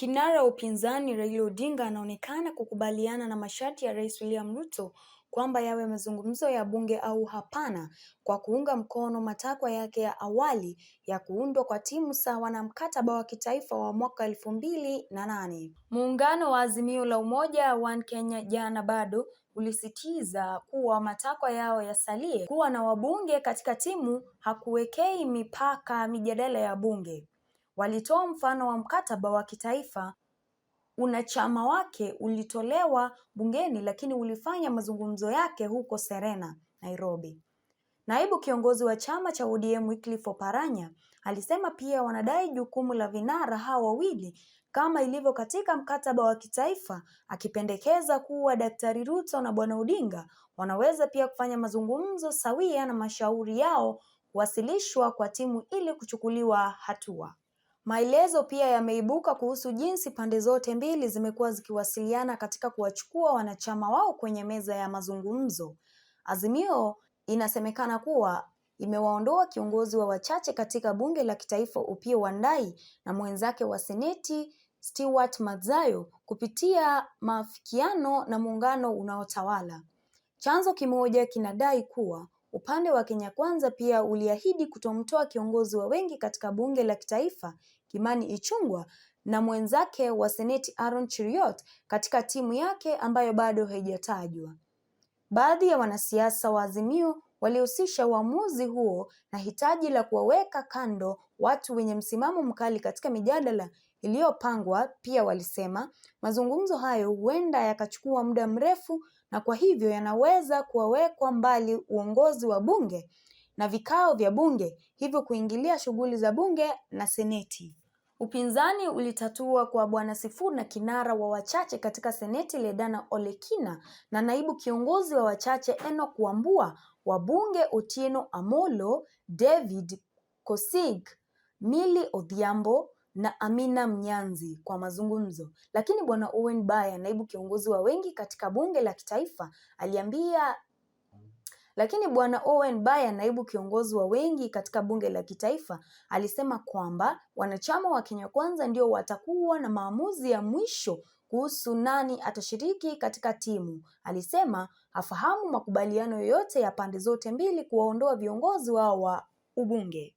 Kinara wa upinzani Raila Odinga anaonekana kukubaliana na masharti ya Rais William Ruto kwamba yawe mazungumzo ya bunge au hapana kwa kuunga mkono matakwa yake ya awali ya kuundwa kwa timu sawa na mkataba wa kitaifa wa mwaka 2008. Muungano wa Azimio la Umoja One Kenya jana bado ulisisitiza kuwa matakwa yao yasalie kuwa na wabunge katika timu hakuwekei mipaka mijadala ya bunge. Walitoa mfano wa mkataba wa kitaifa unachama wake ulitolewa bungeni lakini ulifanya mazungumzo yake huko Serena, Nairobi. Naibu kiongozi wa chama cha ODM Wycliffe Oparanya alisema pia wanadai jukumu la vinara hao wawili kama ilivyo katika mkataba wa kitaifa, akipendekeza kuwa Daktari Ruto na Bwana Odinga wanaweza pia kufanya mazungumzo sawia na mashauri yao kuwasilishwa kwa timu ili kuchukuliwa hatua. Maelezo pia yameibuka kuhusu jinsi pande zote mbili zimekuwa zikiwasiliana katika kuwachukua wanachama wao kwenye meza ya mazungumzo. Azimio inasemekana kuwa imewaondoa kiongozi wa wachache katika bunge la kitaifa Opiyo Wandayi na mwenzake wa seneti Stewart Madzayo kupitia maafikiano na muungano unaotawala. Chanzo kimoja kinadai kuwa upande wa Kenya Kwanza pia uliahidi kutomtoa kiongozi wa wengi katika bunge la kitaifa Kimani Ichung'wah na mwenzake wa seneti Aaron Cheruiyot katika timu yake ambayo bado haijatajwa. Baadhi ya wanasiasa wa Azimio walihusisha uamuzi huo na hitaji la kuwaweka kando watu wenye msimamo mkali katika mijadala iliyopangwa. Pia walisema mazungumzo hayo huenda yakachukua muda mrefu na kwa hivyo yanaweza kuwawekwa mbali uongozi wa bunge na vikao vya bunge, hivyo kuingilia shughuli za bunge na seneti. Upinzani ulitatua kwa Bwana Sifuna kinara wa wachache katika seneti Ledama Olekina na naibu kiongozi wa wachache Enoch Wambua, wabunge Otiende Amollo, David Kosgei, Millie Odhiambo na Amina Mnyanzi kwa mazungumzo. Lakini Bwana Owen Baya, naibu kiongozi wa wengi katika bunge la kitaifa, aliambia lakini Bwana Owen Baya, naibu kiongozi wa wengi katika bunge la kitaifa, alisema kwamba wanachama wa Kenya Kwanza ndio watakuwa na maamuzi ya mwisho kuhusu nani atashiriki katika timu. Alisema hafahamu makubaliano yoyote ya pande zote mbili kuwaondoa viongozi wao wa ubunge.